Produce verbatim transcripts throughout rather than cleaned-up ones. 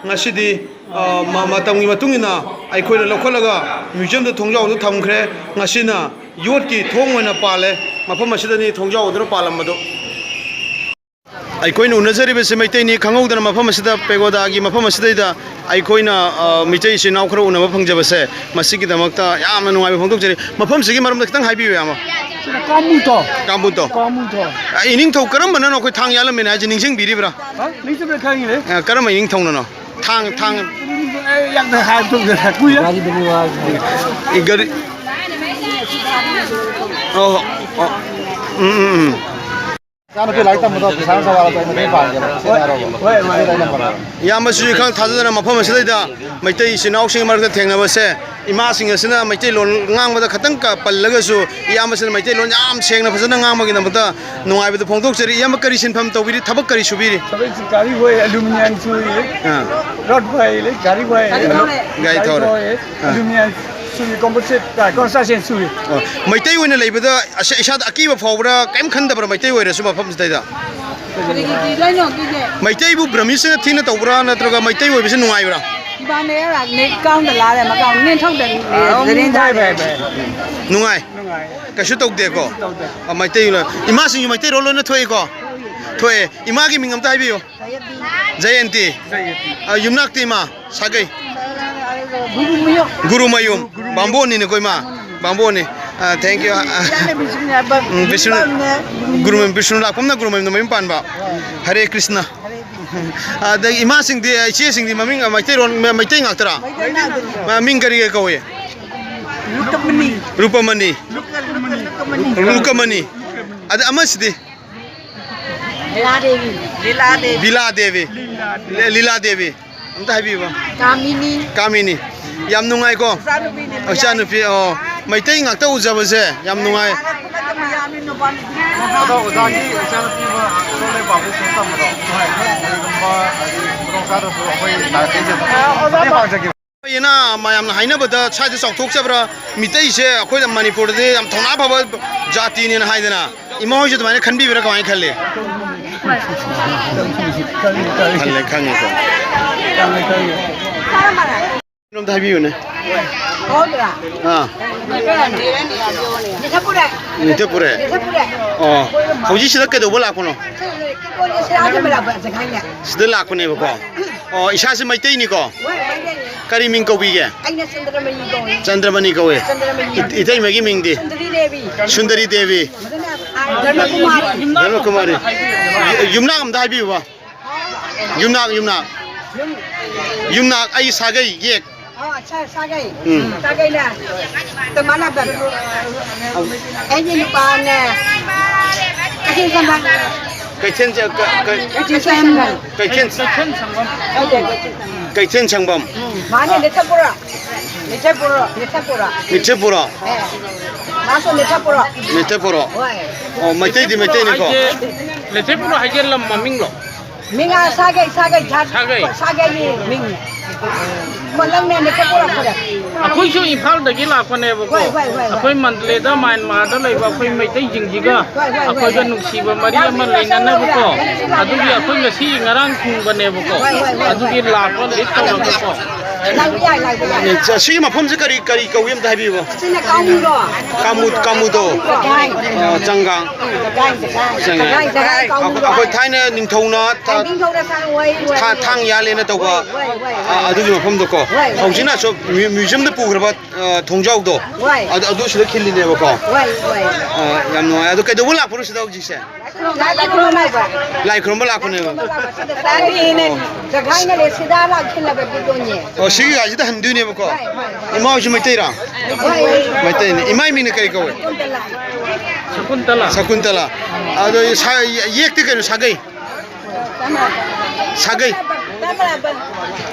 ꯉꯁꯤꯗꯤ, ꯑ, ꯃ-, ꯃꯇꯝꯒꯤ ꯃꯇꯨꯡ ꯏꯟꯅ ꯑꯩꯈꯣꯏꯅ ꯂꯧꯈꯠꯂꯒ ꯃ꯭ꯌꯨꯖꯤꯌꯝꯗ ꯊꯣꯡꯖꯥꯎꯗ ꯊꯝꯈ꯭ꯔꯦ꯫ ꯉꯁꯤꯅ ꯌꯣꯠꯀꯤ ꯊꯣꯡ ꯑꯣꯏꯅ ꯄꯥꯜꯂꯦ꯫ ꯃꯐꯝ ꯑꯁꯤꯗꯅꯤ ꯊꯣꯡꯖꯥꯎ ꯑꯗꯨꯅ ꯄꯥꯜꯂꯝꯕꯗꯨ꯫ ꯑꯩꯈꯣꯏꯅ ꯎꯅꯖꯔꯤꯕꯁꯤ ꯃꯩꯇꯩꯅꯤ꯫ ꯈꯪꯍꯧꯗꯅ ꯃꯐꯝ ꯑꯁꯤꯗ, ꯄꯦꯒꯣꯗꯥꯒꯤ ꯃꯐꯝ ꯑꯁꯤꯗꯩꯗ ꯑꯩꯈꯣꯏꯅ, ꯑ, ꯃꯤꯇꯩ ꯏꯆꯤꯟ ꯏꯅꯥꯎ ꯈꯔ ꯎꯅꯕ ꯐꯪꯖꯕꯁꯦ, ꯃꯁꯤꯒꯤꯗꯃꯛꯇ ꯌꯥꯝꯅ ꯅꯨꯡꯉꯥꯏꯕ ꯐꯣꯡꯗꯣꯛꯆꯔꯤ꯫ ꯃꯐꯝꯁꯤꯒꯤ ꯃꯔꯝꯗ ꯈꯤꯇꯪ ꯍꯥꯏꯕꯤꯌꯨ, ꯏꯌꯥꯝꯕ꯫ ꯁꯤꯅ ꯀꯥꯡꯕꯨꯇꯣ꯫ ꯀꯥꯡꯕꯨꯇꯣ꯫ ꯀꯥꯡꯕꯨꯇꯣ꯫ ꯑ, ꯏꯅꯤꯡꯊꯧ ꯀꯔꯝꯕꯅꯅꯣ ꯑꯩꯈꯣꯏ ꯊꯥꯡ ꯌꯥꯜꯂꯝꯃꯦꯅ ꯍꯥꯏꯁꯦ ꯅꯤꯡꯁꯤꯡꯕꯤꯔꯤꯕ꯭ꯔꯥ? ꯍꯥ? ꯅꯤꯡꯁꯤꯡꯕ꯭ꯔꯥ ꯈꯪꯉꯤꯅꯦ꯫ ꯑ, ꯀꯔꯝꯕ ꯏꯅꯤꯡꯊꯧꯅꯅꯣ? ꯊꯥꯡ, ꯊꯥꯡ꯫ ꯑꯩ ꯌꯥꯝꯅ ꯍꯥꯏꯕꯗꯨ ꯀꯨꯏꯔꯦ꯫ ꯒꯥꯔꯤꯗꯅꯤ ꯋꯥ꯫ ꯒꯥꯔꯤ꯫ ꯑꯣ, ꯑꯣ꯫ ꯎꯝ, ꯎꯝ, ꯎꯝ꯫ ꯏꯆꯥꯅꯨꯄꯤ ꯂꯥꯏꯔꯤꯛ ꯇꯝꯕꯗꯣ ꯄꯩꯁꯥ ꯅꯨꯡꯁꯥ ꯋꯥꯠꯂꯛꯄ ꯑꯩ ꯃꯇꯦꯡ ꯄꯥꯡꯒꯦꯕ꯫ ꯁꯤꯗ ꯍꯥꯏꯔꯛꯑꯣ꯫ ꯍꯣꯏ, ꯍꯣꯏ꯫ ꯁꯤꯗ ꯑꯩ ꯅꯝꯕꯔ ꯂꯧꯔꯣ꯫ ꯏꯌꯥꯝꯕꯁꯨ ꯏꯈꯪ ꯊꯥꯖꯗꯅ ꯃꯐꯝ ꯑꯁꯤꯗꯩꯗ ꯃꯩꯇꯩ ꯏꯆꯤꯟ ꯏꯅꯥꯎꯁꯤꯡ ꯃꯔꯛꯇ ꯊꯦꯡꯅꯕꯁꯦ, ꯏꯃꯥꯁꯤꯡ ꯑꯁꯤꯅ ꯃꯩꯇꯩꯂꯣꯟ ꯉꯥꯡꯕꯗ ꯈꯇꯪ ꯀ-, ꯄꯜꯂꯒꯁꯨ, ꯏꯌꯥꯝꯕꯁꯤꯅ ꯃꯩꯇꯩꯂꯣꯟ ꯌꯥꯝ ꯁꯦꯡꯅ ꯐꯖꯅ ꯉꯥꯡꯕꯒꯤꯗꯃꯛꯇ ꯅꯨꯡꯉꯥꯏꯕꯗꯨ ꯐꯣꯡꯗꯣꯛꯆꯔꯤ꯫ ꯏꯌꯥꯝꯕ ꯀꯔꯤ ꯁꯤꯟꯐꯝ ꯇꯧꯕꯤꯔꯤ, ꯊꯕꯛ ꯀꯔꯤ ꯁꯨꯕꯤꯔꯤ? ꯊꯕꯛꯁꯤ ꯒꯥꯔꯤ ꯍꯣꯏ, ꯑꯦꯂꯨꯃꯤꯅꯤꯌꯝ ꯁꯨꯏ, ꯑꯥ꯫ ꯔꯣꯠ ꯍꯣꯏ, ꯒꯥꯔꯤ ꯍꯣꯏ, ꯒꯥꯔꯤ ꯊꯧꯔꯦ꯫ ꯒꯥꯔꯤ ꯊꯧꯔꯦ꯫ ꯑꯥ꯫ ꯑꯦꯂꯨꯃꯤꯅꯤꯌꯝ ꯁꯨꯏ, ꯀꯝꯄꯣꯖꯤꯠ, ꯑꯥ, ꯀꯟꯁꯇ꯭ꯔꯛꯁꯟ ꯁꯨꯏ꯫ ꯑꯣ, ꯃꯩꯇꯩ ꯑꯣꯏꯅ ꯂꯩꯕꯗ ꯑꯁ-, ꯏꯁꯥꯗ ꯑꯀꯤꯕ ꯐꯥꯎꯕ꯭ꯔꯥ? ꯀꯩꯝ ꯈꯟꯗꯕ꯭ꯔꯥ, ꯃꯩꯇꯩ ꯑꯣꯏꯔꯁꯨ ꯃꯐꯝꯁꯤꯗꯩꯗ? ꯀꯔꯤꯒꯤ ꯀꯤꯗꯣꯏꯅꯣ, ꯀꯤꯗꯦ꯫ ꯃꯩꯇꯩꯕꯨ ꯕ꯭ꯔꯃꯤꯁꯤꯅ ꯊꯤꯅ ꯇꯧꯕ꯭ꯔꯥ, ꯅꯠꯇ꯭ꯔꯒ ꯃꯩꯇꯩ ꯑꯣꯏꯕꯁꯤ ꯅꯨꯡꯉꯥꯏꯕ꯭ꯔꯥ? ꯏꯕꯥꯅꯤ ꯑꯩꯍꯥꯛ ꯅꯦꯠ ꯀꯥꯎꯟꯗ ꯂꯥꯜꯂꯦ, ꯃꯀꯥꯎ ꯅꯦꯠ ꯊꯧꯗ ꯑꯝ, ꯖꯔꯦꯟ ꯐꯩ, ꯖꯥꯔꯦ꯫ ꯐꯩ, ꯐꯩ꯫ ꯅꯨꯡꯉꯥꯏ? ꯅꯨꯡꯉꯥꯏ꯫ ꯀꯩꯁꯨ ꯇꯧꯗꯦꯀꯣ? ꯀꯩꯁꯨ ꯇꯧꯗꯦ꯫ ꯑ, ꯃꯩꯇꯩ ꯂꯣꯟ꯫ ꯏꯃꯥꯁꯤꯡꯁꯨ ꯃꯩꯇꯩꯔꯣꯜ ꯂꯣꯏꯅ ꯊꯣꯛꯏꯀꯣ? ꯊꯣꯛꯏ꯫ ꯊꯣꯛꯑꯦ꯫ ꯏꯃꯥꯒꯤ ꯃꯤꯡ ꯑꯝꯇ ꯍꯥꯏꯕꯤꯌꯨ꯫ ꯖꯌꯟꯇꯤ꯫ ꯖꯌꯟꯇꯤ꯫ ꯑ, ꯌꯨꯝꯅꯥꯛꯇꯤ ꯏꯃꯥ? ꯁꯥꯒꯩ? ꯒꯨꯔꯨꯃꯌꯨꯝ꯫ ꯒꯨꯔꯨꯃꯌꯨꯝ꯫ ꯒꯨꯔꯨꯃꯌꯨꯝ꯫ ꯕꯥꯝꯕꯣꯟꯅꯤꯅꯦꯀꯣ ꯏꯃꯥ? ꯕꯥꯝꯕꯣꯟꯅꯤ꯫ ꯑ, thank you꯫ ꯑ, ꯏꯆꯥꯅ ꯕꯤꯁꯅꯨ ꯍꯥꯏꯕ ꯎꯝ, ꯕꯤꯁꯅꯨ, ꯅꯤꯄꯥꯜꯅꯦ꯫ ꯒꯨꯔꯨꯃꯌꯨꯝ ꯕꯤꯁꯅꯨ ꯂꯥꯛꯄꯝꯅ ꯒꯨꯔꯨꯃꯌꯨꯝꯗ ꯃꯌꯨꯝ ꯄꯥꯟꯕ꯫ ꯍꯔꯦ ꯀ꯭ꯔꯤꯁꯅ꯫ ꯍꯔꯦ ꯀ꯭ꯔꯤꯁꯅ꯫ ꯑꯗꯒꯤ ꯏꯃꯥꯁꯤꯡꯗꯤ, ꯏꯆꯦꯁꯤꯡꯗꯤ ꯃꯃꯤꯡ, ꯑ, ꯃꯩꯇꯩꯔꯣꯟ, ꯃ-, ꯃꯩꯇꯩ ꯉꯥꯛꯇꯔꯥ? ꯃꯩꯇꯩ ꯉꯥꯛꯇꯅꯤ꯫ ꯃ-, ꯃꯤꯡ ꯀꯔꯤ ꯀꯧꯏ? ꯔꯨꯀꯃꯅꯤ꯫ ꯔꯨꯄꯃꯅꯤ꯫ ꯂꯨꯀ-, ꯂꯨꯀ-, ꯂꯨꯀꯃꯅꯤ꯫ ꯂꯨꯀꯃꯅꯤ꯫ ꯑꯗ ꯑꯃꯁꯤꯗꯤ? ꯂꯤꯂꯥ ꯗꯦꯕꯤ꯫ ꯂꯤꯂꯥ ꯗꯦꯕꯤ꯫ ꯂꯤꯂꯥ ꯗꯦꯕꯤ꯫ ꯂꯤꯂꯥ ꯗꯦꯕꯤ꯫ ꯂꯤ-, ꯂꯤꯂꯥ ꯗꯦꯕꯤ꯫ ꯑꯝꯇ ꯍꯥꯏꯕꯤꯌꯨꯕ꯫ ꯀꯥꯃꯤꯅꯤ꯫ ꯀꯥꯃꯤꯅꯤ꯫ ꯌꯥꯝ ꯅꯨꯡꯉꯥꯏꯀꯣ? ꯏꯆꯥꯅꯨꯄꯤꯅꯤ꯫ ꯏꯆꯥꯅꯨꯄꯤ, ꯑꯣ꯫ ꯃꯩꯇꯩ ꯉꯥꯛꯇ ꯎꯖꯕꯁꯦ ꯌꯥꯝ ꯅꯨꯡꯉꯥꯏ꯫ ꯑꯗꯣ ꯑꯣꯖꯥꯒꯤ ꯏꯆꯥꯅꯨꯄꯤ ꯑꯃ ꯁꯣꯝꯗ ꯄꯥꯕ꯭ꯂꯤꯛ ꯁ꯭ꯀꯨꯜ ꯇꯝꯕꯗꯣ, ꯀꯔꯤꯒꯨꯝꯕ ꯍꯥꯏꯗꯤ ꯈꯨꯗꯣꯡꯆꯥꯗ꯭ꯔꯁꯨ ꯑꯩꯈꯣꯏ ꯂꯥꯛꯀꯦ ꯃꯇꯦꯡ ꯄꯥꯡꯖꯒꯦ꯫ ꯑꯩꯅ ꯃꯌꯥꯝꯅ ꯍꯥꯏꯅꯕꯗ ꯁ꯭ꯋꯥꯏꯗ ꯆꯥꯎꯊꯣꯛꯆꯕ꯭ꯔꯥ, ꯃꯤꯇꯩꯁꯦ ꯑꯩꯈꯣꯏꯗ ꯃꯅꯤꯄꯨꯔꯗꯗꯤ ꯌꯥꯝ ꯊꯧꯅꯥ ꯐꯕ ꯖꯥꯇꯤꯅꯦꯅ ꯍꯥꯏꯗꯅ, ꯏꯃꯥ ꯍꯣꯏꯁꯨ ꯑꯗꯨꯃꯥꯏꯅ ꯈꯟꯕꯤꯕ꯭ꯔꯥ, ꯀꯃꯥꯏꯅ ꯈꯜꯂꯤ? ꯈꯪꯉꯦ, ꯈꯪꯉꯦꯀꯣ꯫ ꯀꯩꯅꯣꯝꯇ ꯍꯥꯏꯕꯤꯌꯨꯅꯦ꯫ ꯑꯥ꯫ ꯅꯤꯡꯊꯄꯨꯔꯦ꯫ ꯑꯣ, ꯍꯧꯖꯤꯛ ꯁꯤꯗ ꯀꯩꯗꯧꯕ ꯂꯥꯛꯄꯅꯣ? ꯁꯤꯗ ꯂꯥꯛꯄꯅꯦꯕꯀꯣ꯫ ꯑꯣ, ꯏꯁꯥꯁꯦ ꯃꯩꯇꯩꯅꯤꯀꯣ? ꯀꯔꯤ ꯃꯤꯡ ꯀꯧꯕꯤꯒꯦ? ꯆꯟꯗ꯭ꯔꯃꯅꯤ ꯀꯧꯋꯦ꯫ ꯏ-, ꯏꯇꯩꯃꯒꯤ ꯃꯤꯡꯗꯤ? ꯁꯨꯟꯗꯔꯤ ꯗꯦꯕꯤ꯫ ꯙꯔꯃꯀꯨꯃꯥꯔꯤ꯫ ꯌꯨꯝꯅꯥꯛ ꯑꯝꯇ ꯍꯥꯏꯕꯤꯌꯨꯕ꯫ ꯌꯨꯝꯅꯥꯛ, ꯌꯨꯝꯅꯥꯛ꯫ ꯌꯨꯝꯅꯥꯛ ꯑꯩ ꯁꯥꯒꯩ ꯌꯦꯛ꯫ ꯑꯣ, ꯑꯠꯆꯥ, ꯁꯥꯒꯩ꯫ ꯎꯝ꯫ ꯁꯥꯒꯩꯅ ꯇꯣꯉꯥꯟꯅꯕ꯫ ꯑꯩꯒꯤ ꯅꯨꯄꯥꯅꯦ ꯀꯩꯊꯦꯜ ꯁꯝꯕꯜ꯫ ꯀꯩꯊꯦꯜ ꯆ-, ꯀ-, ꯀ-, ꯀꯩꯊꯦꯜ ꯁꯝꯕꯜ꯫ ꯀꯩꯊꯦꯜ, ꯀꯩꯊꯦꯜ ꯁꯝꯕꯜ꯫ ꯀꯩꯊꯦꯜ ꯁꯪꯕꯝ꯫ ꯎꯝ, ꯃꯥꯅꯦ, ꯅꯤꯡꯊꯄꯨꯔ꯫ ꯅꯤꯡꯊꯄꯨꯔ꯫ ꯅꯤꯡꯊꯄꯨꯔ꯫ ꯅꯤꯡꯊꯄꯨꯔ꯫ ꯑꯦ, ꯃꯥꯁꯨ ꯅꯤꯡꯊꯄꯨꯔ꯫ ꯅꯤꯡꯊꯄꯨꯔ꯫ ꯍꯣꯏ꯫ ꯑꯣ, ꯃꯩꯇꯩꯗꯤ ꯃꯩꯇꯩꯅꯤꯀꯣ? ꯍꯥꯏꯁꯦ, ꯅꯤꯡꯊꯄꯨꯔ ꯍꯥꯏꯁꯦ ꯂꯝ ꯃꯃꯤꯡꯂꯣ? ꯃꯤꯡ, ꯑꯥ, ꯁꯥꯒꯩ, ꯁꯥꯒꯩ, ꯖꯥꯠ, ꯁꯥꯒꯩ꯫ ꯁꯥꯒꯩꯒꯤ ꯃꯤꯡ꯫ ꯃꯣꯏ ꯂꯪꯅꯦ, ꯅꯦꯀꯦ ꯄꯨꯔꯛꯄꯗ꯫ ꯑꯩꯈꯣꯏꯁꯨ ꯏꯝꯐꯥꯜꯗꯒꯤ ꯂꯥꯛꯄꯅꯦꯕꯀꯣ꯫ ꯍꯣꯏ, ꯍꯣꯏ, ꯍꯣꯏ, ꯍꯣꯏ꯫ ꯑꯩꯈꯣꯏ ꯃꯟꯗꯂꯦꯗ, ꯃ꯭ꯌꯥꯟꯃꯥꯔꯗ ꯂꯩꯕ ꯑꯩꯈꯣꯏ ꯃꯩꯇꯩꯁꯤꯡꯁꯤꯒ ꯍꯣꯏ, ꯍꯣꯏ, ꯍꯣꯏ, ꯑꯩꯈꯣꯏꯒ ꯍꯣꯏ꯫ ꯅꯨꯡꯁꯤꯕ ꯃꯔꯤ ꯑꯃ ꯂꯩꯅꯅꯕꯀꯣ꯫ ꯑꯗꯨꯒꯤ ꯑꯩꯈꯣꯏ ꯉꯁꯤ ꯉꯔꯥꯡ ꯊꯨꯡꯕꯅꯦꯕꯀꯣ꯫ ꯍꯣꯏ, ꯍꯣꯏ, ꯍꯣꯏ, ꯑꯗꯨꯒꯤ ꯍꯣꯏ꯫ ꯂꯥꯛꯄ ꯂꯤꯠ ꯇꯧꯔꯒꯀꯣ꯫ ꯂꯥꯛꯄ ꯌꯥꯏ, ꯂꯥꯛꯄ ꯌꯥꯏ꯫ ꯑꯦ, ꯁꯤꯒꯤ ꯃꯐꯝꯁꯦ ꯀꯔꯤ, ꯀꯔꯤ ꯀꯧꯏ ꯑꯝꯇ ꯍꯥꯏꯕꯤꯌꯨꯕ? ꯁꯤꯅ ꯀꯥꯡꯕꯨꯔꯣ? ꯀꯥꯡꯕꯨ, ꯀꯥꯡꯕꯨꯗꯣ꯫ ꯖꯒꯥꯏ꯫ ꯑ, ꯖꯒꯥꯏ꯫ ꯖꯒꯥꯏ, ꯖꯒꯥꯏ, ꯖꯒꯥꯏ ꯀꯥꯡꯕꯨꯗꯣ꯫ ꯑꯩꯈꯣꯏ ꯊꯥꯏꯅ ꯅꯤꯡꯊꯧꯅ ꯊꯥ-, ꯅꯤꯡꯊꯧꯅ ꯊꯥꯡ ꯑꯣꯏ, ꯑꯣꯏ, ꯊꯥ-, ꯑꯣꯏ꯫ ꯊꯥꯡ ꯌꯥꯜꯂꯦꯅ ꯇꯧꯕ, ꯍꯣꯏ, ꯍꯣꯏ, ꯍꯣꯏ, ꯑ, ꯍꯣꯏ꯫ ꯑꯗꯨꯒꯤ ꯃꯐꯝꯗꯣꯀꯣ꯫ ꯍꯣꯏ, ꯍꯣꯏ꯫ ꯍꯧꯖꯤꯛꯅ ꯑꯁꯣꯝ ꯃ꯭ꯌꯨ-, ꯃ꯭ꯌꯨꯖꯤꯌꯝꯗ ꯄꯨꯈ꯭ꯔꯕ, ꯑ, ꯊꯣꯡꯖꯥꯎꯗꯣ꯫ ꯍꯣꯏ꯫ ꯑꯗꯨ, ꯑꯗꯨ ꯁꯤꯗ ꯈꯤꯜꯂꯤꯅꯦꯕꯀꯣ꯫ ꯍꯣꯏ, ꯍꯣꯏ꯫ ꯑ, ꯌꯥꯝ ꯅꯨꯡꯉꯥꯏ꯫ ꯑꯗꯨ ꯀꯩꯗꯧꯕ ꯂꯥꯛꯄꯅꯣ ꯁꯤꯗ ꯍꯧꯖꯤꯛꯁꯦ? ꯂꯥꯏ ꯈꯨꯔꯨꯝꯕ ꯂꯥꯛꯄ꯫ ꯂꯥꯏ ꯈꯨꯔꯨꯝꯕ ꯂꯥꯛꯄꯅꯦꯕ꯫ ꯁꯤꯗ ꯆꯥꯔꯤꯅꯦ꯫ ꯑꯣ꯫ ꯖꯒꯥꯏꯅ ꯂꯩ, ꯁꯤꯗ ꯂꯥꯛꯈꯤꯜꯂꯕ ꯕꯤꯗꯣꯟꯁꯦ꯫ ꯑꯣ, ꯁꯤꯒꯤ ꯒꯥꯔꯤꯁꯤꯗ ꯍꯟꯗꯣꯏꯅꯦꯕꯀꯣ꯫ ꯍꯣꯏ, ꯍꯣꯏ, ꯍꯣꯏ꯫ ꯏꯃꯥ ꯍꯣꯏꯁꯨ ꯃꯩꯇꯩꯔꯥ? ꯍꯣꯏ꯫ ꯃꯩꯇꯩꯅꯤ꯫ ꯏꯃꯥꯏ ꯃꯤꯡꯅ ꯀꯔꯤ ꯀꯧꯋꯦ? ꯁꯀꯨꯟꯇꯂꯥ꯫ ꯁꯀꯨꯟꯇꯂꯥ꯫ ꯑꯗꯣ ꯁꯥ-, ꯌꯦꯛꯇꯤ ꯀꯩꯅꯣ, ꯁꯥꯒꯩ? ꯁꯥꯒꯩ꯫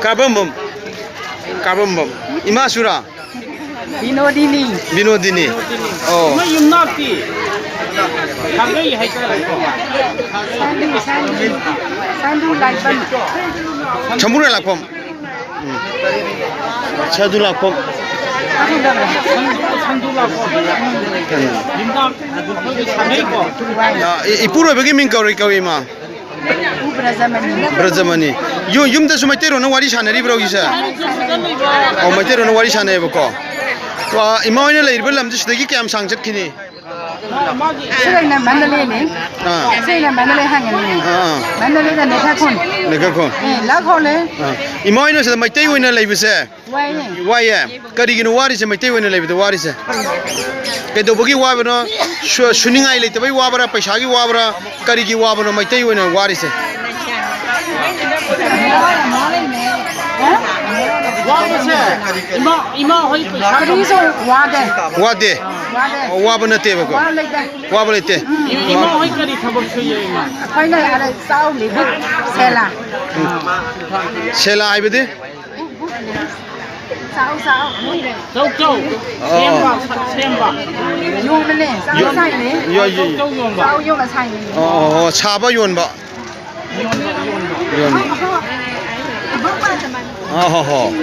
ꯀꯥꯕꯝꯕꯝ꯫ ꯀꯥꯕꯝꯕꯝ꯫ ꯏꯃꯥꯁꯨꯔꯥ? ꯕꯤꯅꯣꯗꯤꯅꯤ꯫ ꯕꯤꯅꯣꯗꯤꯅꯤ꯫ ꯑꯣ꯫ ꯃꯣꯏ ꯌꯨꯝꯅꯥꯛꯇꯤ ꯁꯥꯒꯩ ꯍꯥꯏꯇꯥꯔꯦꯀꯣ꯫ ꯁꯥꯟꯗꯨ, ꯁꯥꯟꯗꯨ꯫ ꯁꯥꯟꯗꯨ ꯂꯥꯏꯄꯝ꯫ ꯁꯃꯨꯔꯥ ꯂꯥꯛꯄꯝ꯫ ꯎꯝ꯫ ꯁꯥꯗꯨ ꯂꯥꯛꯄꯝ꯫ ꯁꯟꯗꯨ ꯂꯥꯛꯄꯝ꯫ ꯎꯝ꯫ ꯌꯨꯝꯅꯥꯛ ꯑꯩꯈꯣꯏꯒꯤ ꯁꯥꯒꯩꯀꯣ꯫ ꯑ, ꯏ-, ꯏꯄꯨꯔꯣꯏꯕꯒꯤ ꯃꯤꯡ ꯀꯧꯔꯤ, ꯀꯧꯏ, ꯏꯃꯥ? ꯎ ꯕ꯭ꯔꯖꯃꯅꯤ꯫ ꯕ꯭ꯔꯖꯃꯅꯤ꯫ ꯌꯨ-, ꯌꯨꯝꯗꯁꯨ ꯃꯩꯇꯩꯔꯣꯟꯅ ꯋꯥꯔꯤ ꯁꯥꯟꯅꯔꯤꯕ꯭ꯔꯣ ꯍꯧꯖꯤꯛꯁꯦ? ꯑꯣ, ꯃꯩꯇꯩꯔꯣꯟꯅ ꯋꯥꯔꯤ ꯁꯥꯟꯅꯩꯌꯦꯕꯀꯣ꯫ ꯑ, ꯏꯃꯥ ꯍꯣꯏꯅ ꯂꯩꯔꯤꯕ ꯂꯝꯁꯦ ꯁꯤꯗꯒꯤ ꯀꯌꯥꯝ ꯁꯥꯡ ꯆꯠꯈꯤꯅꯤ? ꯁꯤꯗꯩꯅ ꯃꯟꯗꯂꯦꯅꯤ꯫ ꯑꯥ꯫ ꯁꯤꯗꯩꯅ ꯃꯟꯗꯂꯦ ꯍꯥꯡꯉꯅꯤ꯫ ꯑꯥ꯫ ꯃꯟꯗꯂꯦꯗꯅꯦ ꯈꯔ ꯈꯣꯟ꯫ ꯂꯩꯈꯥ ꯈꯣꯟ꯫ ꯑꯦ, ꯂꯥꯛ ꯍꯣꯜꯂꯦ꯫ ꯑꯥ꯫ ꯏꯃꯥ ꯍꯣꯏꯅ ꯁꯤꯗ ꯃꯩꯇꯩ ꯑꯣꯏꯅ ꯂꯩꯕꯁꯦ ꯋꯥꯏꯌꯦ꯫ ꯋꯥꯏꯌꯦ꯫ ꯀꯔꯤꯒꯤꯅꯣ ꯋꯥꯔꯤꯁꯦ, ꯃꯩꯇꯩ ꯑꯣꯏꯅ ꯂꯩꯕꯗ ꯋꯥꯔꯤꯁꯦ? ꯀꯩꯗꯧꯕꯒꯤ ꯋꯥꯕꯅꯣ? ꯁꯨ-, ꯁꯨꯅꯤꯡꯉꯥꯏ ꯂꯩꯇꯕꯒꯤ ꯋꯥꯕ꯭ꯔꯥ, ꯄꯩꯁꯥꯒꯤ ꯋꯥꯕ꯭ꯔꯥ, ꯀꯔꯤꯒꯤ ꯋꯥꯕꯅꯣ ꯃꯩꯇꯩ ꯑꯣꯏꯅ ꯋꯥꯔꯤꯁꯦ? ꯋꯥꯕꯁꯦ, ꯏꯃꯥ, ꯏꯃꯥ ꯍꯣꯏ ꯄꯩꯁꯥ ꯀꯔꯤꯁꯨ ꯋꯥꯗꯦ꯫ ꯋꯥꯗꯦ? ꯋꯥꯗꯦ꯫ ꯑꯣ, ꯋꯥꯕ ꯅꯠꯇꯦꯕꯀꯣ? ꯋꯥ ꯂꯩꯇꯦ꯫ ꯋꯥꯕ ꯂꯩꯇꯦ? ꯎꯝ꯫ ꯏꯃꯥ ꯍꯣꯏ ꯀꯔꯤ ꯊꯕꯛ ꯁꯨꯏꯌꯦ, ꯏꯃꯥ? ꯑꯩꯈꯣꯏꯅ ꯑꯥꯗ ꯆꯥꯎ ꯂꯩꯕ ꯁꯦꯂꯥ꯫ ꯎꯝ꯫ ꯁꯦꯂꯥ ꯍꯥꯏꯕꯗꯤ? ꯆꯥꯎ, ꯆꯥꯎ꯫ ꯆꯧ, ꯆꯧ꯫ ꯑꯣ꯫ ꯁꯦꯝꯕ, ꯁꯦꯝꯕ꯫ ꯌꯣꯟꯕꯅꯦ, ꯆꯥꯎ ꯌꯣ-, ꯁꯥꯏꯅꯦ꯫ ꯌꯣ-, ꯌꯣ-, ꯆꯧ, ꯆꯧ ꯌꯣꯟꯕ꯫ ꯆꯥꯎ ꯌꯣꯟꯕ ꯁꯥꯏꯅꯦ꯫ ꯑꯣ, ꯑꯣ, ꯑꯣ, ꯁꯥꯕ ꯌꯣꯟꯕ꯫ ꯌꯣꯟꯕ, ꯌꯣꯟꯕ꯫ ꯌꯣꯟꯕ꯫ ꯑꯣ, ꯍꯣ, ꯍꯣ꯫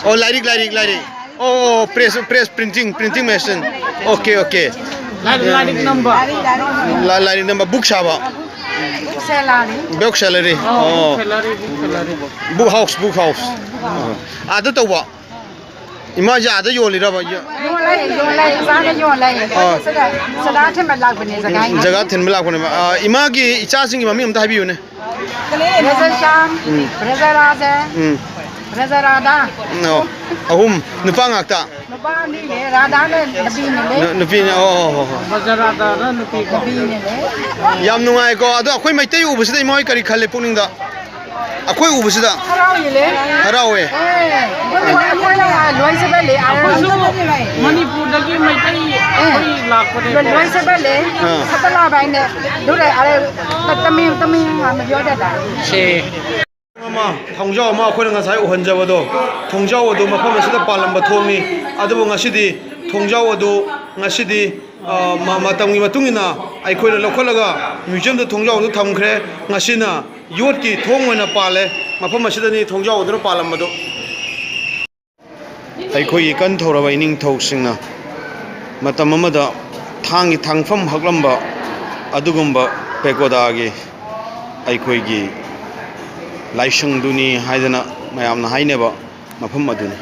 ꯑꯣ, ꯂꯥꯏꯔꯤꯛ, ꯂꯥꯏꯔꯤꯛ, ꯂꯥꯏꯔꯤꯛ꯫ ꯑꯣ, ꯑꯣ, press, press, printing, printing machine. Okay, okay. ꯂꯥꯏꯔꯤꯛ, ꯂꯥꯏꯔꯤꯛ ꯅꯝꯕ꯫ ꯂꯥ-, ꯂꯥꯏꯔꯤꯛ ꯅꯝꯕ, book ꯁꯥꯕ꯫ Book salary. Book seller꯫ ꯑꯣ, ꯑꯣ꯫ Book seller, book seller꯫ Book house, book house꯫ ꯑꯣ꯫ ꯑꯥꯗ ꯇꯧꯕ? ꯏꯃꯥꯁꯦ ꯑꯥꯗ ꯌꯣꯜꯂꯤꯔꯕ? ꯌꯣ-, ꯌꯣꯜꯂꯦ, ꯌꯣꯜꯂꯦ, ꯏꯆꯥꯅ ꯌꯣꯜꯂꯦ꯫ ꯑꯥ꯫ ꯁꯤꯗ, ꯁꯤꯗ ꯊꯤꯟꯕ ꯂꯥꯛꯄꯅꯦ, ꯖꯒꯥ ꯏꯃꯥ꯫ ꯖꯒꯥ ꯊꯤꯟꯕ ꯂꯥꯛꯄꯅꯦꯕ꯫ ꯑꯥ, ꯏꯃꯥꯒꯤ ꯏꯆꯥꯁꯤꯡꯒꯤ ꯃꯃꯤꯡ ꯑꯝꯇ ꯍꯥꯏꯕꯤꯌꯨꯅꯦ꯫ ꯕ꯭ꯔꯖꯆꯥꯟ, ꯎꯝ꯫ ꯕ꯭ꯔꯖꯔꯥꯖ, ꯎꯝ꯫ ꯕ꯭ꯔꯖꯔꯥꯙꯥ꯫ ꯑꯣ, ꯑꯍꯨꯝ, ꯅꯨꯄꯥ ꯉꯥꯛꯇ? ꯅꯨꯄꯥ ꯑꯅꯤꯅꯦ, ꯔꯥꯙꯥꯅ ꯅꯨꯄꯤꯅꯦ꯫ ꯅꯨ-, ꯅꯨꯄꯤꯅꯦ, ꯑꯣ, ꯍꯣ, ꯍꯣ, ꯍꯣ꯫ ꯕ꯭ꯔꯖꯔꯥꯙꯥꯅ ꯅꯨꯄꯤꯀꯣ꯫ ꯅꯨꯄꯤꯅꯦ꯫ ꯌꯥꯝ ꯅꯨꯡꯉꯥꯏꯀꯣ꯫ ꯑꯗꯣ ꯑꯩꯈꯣꯏ ꯃꯩꯇꯩ ꯎꯕꯁꯤꯗ ꯏꯃꯥ ꯍꯣꯏ ꯀꯔꯤ ꯈꯜꯂꯦ ꯄꯨꯛꯅꯤꯡꯗ? ꯑꯩꯈꯣꯏ ꯎꯕꯁꯤꯗ? ꯍꯔꯥꯎꯏꯅꯦ꯫ ꯍꯔꯥꯎꯋꯦ꯫ ꯑꯦ, ꯑꯩꯈꯣꯏ, ꯑꯩꯈꯣꯏꯅ ꯂꯣꯏ ꯁꯤꯕꯜꯂꯤ, ꯑꯥ, ꯑꯩꯈꯣꯏꯁꯨ ꯃꯅꯤꯄꯨꯔꯗꯒꯤ ꯃꯩꯇꯩ ꯑꯦ, ꯑꯩꯈꯣꯏ ꯂꯥꯛꯄꯅꯦ꯫ ꯂꯣꯏ ꯁꯤꯕꯜꯂꯤ꯫ ꯑꯥ꯫ ꯁꯇꯂꯥ ꯚꯥꯏꯅꯦ꯫ ꯑꯗꯨꯔꯦ, ꯑꯔꯦ, ꯇꯃꯤ, ꯇꯃꯤ, ꯌꯣꯗꯦꯗ꯫ ꯁꯦ꯫ ꯑꯃ, ꯊꯣꯡꯖꯥꯎ ꯑꯃ ꯑꯩꯈꯣꯏꯅ ꯉꯁꯥꯏ ꯎꯍꯟꯖꯕꯗꯣ, ꯊꯣꯡꯖꯥꯎ ꯑꯗꯨ ꯃꯐꯝ ꯑꯁꯤꯗ ꯄꯥꯜꯂꯝꯕ ꯊꯣꯡꯅꯤ꯫ ꯑꯗꯨꯕꯨ ꯉꯁꯤꯗꯤ ꯊꯣꯡꯖꯥꯎ ꯑꯗꯨ ꯉꯁꯤꯗꯤ, ꯑ, ꯃ-, ꯃꯇꯝꯒꯤ ꯃꯇꯨꯡ ꯏꯟꯅ ꯑꯩꯈꯣꯏꯅ ꯂꯧꯈꯠꯂꯒ museumꯗ ꯊꯣꯡꯖꯥꯎ ꯑꯗꯨ ꯊꯝꯈ꯭ꯔꯦ꯫ ꯉꯁꯤꯅ ꯌꯣꯠꯀꯤ ꯊꯣꯡ ꯑꯣꯏꯅ ꯄꯥꯜꯂꯦ꯫ ꯃꯐꯝ ꯑꯁꯤꯗꯅꯤ ꯊꯣꯡꯖꯥꯎ ꯑꯗꯨꯅ ꯄꯥꯜꯂꯝꯕꯗꯨ꯫ ꯑꯩꯈꯣꯏꯒꯤ ꯀꯟ ꯊꯧꯔꯕ ꯏꯅꯤꯡꯊꯧꯁꯤꯡꯅ ꯃꯇꯝ ꯑꯃꯗ ꯊꯥꯡꯒꯤ ꯊꯥꯡꯐꯝ ꯍꯛꯂꯝꯕ ꯑꯗꯨꯒꯨꯝꯕ pagodaꯒꯤ ꯑꯩꯈꯣꯏꯒꯤ ꯂꯥꯏꯁꯪꯗꯨꯅꯤ ꯍꯥꯏꯗꯅ ꯃꯌꯥꯝꯅ ꯍꯥꯏꯅꯕ ꯃꯐꯝ ꯑꯗꯨꯅꯤ꯫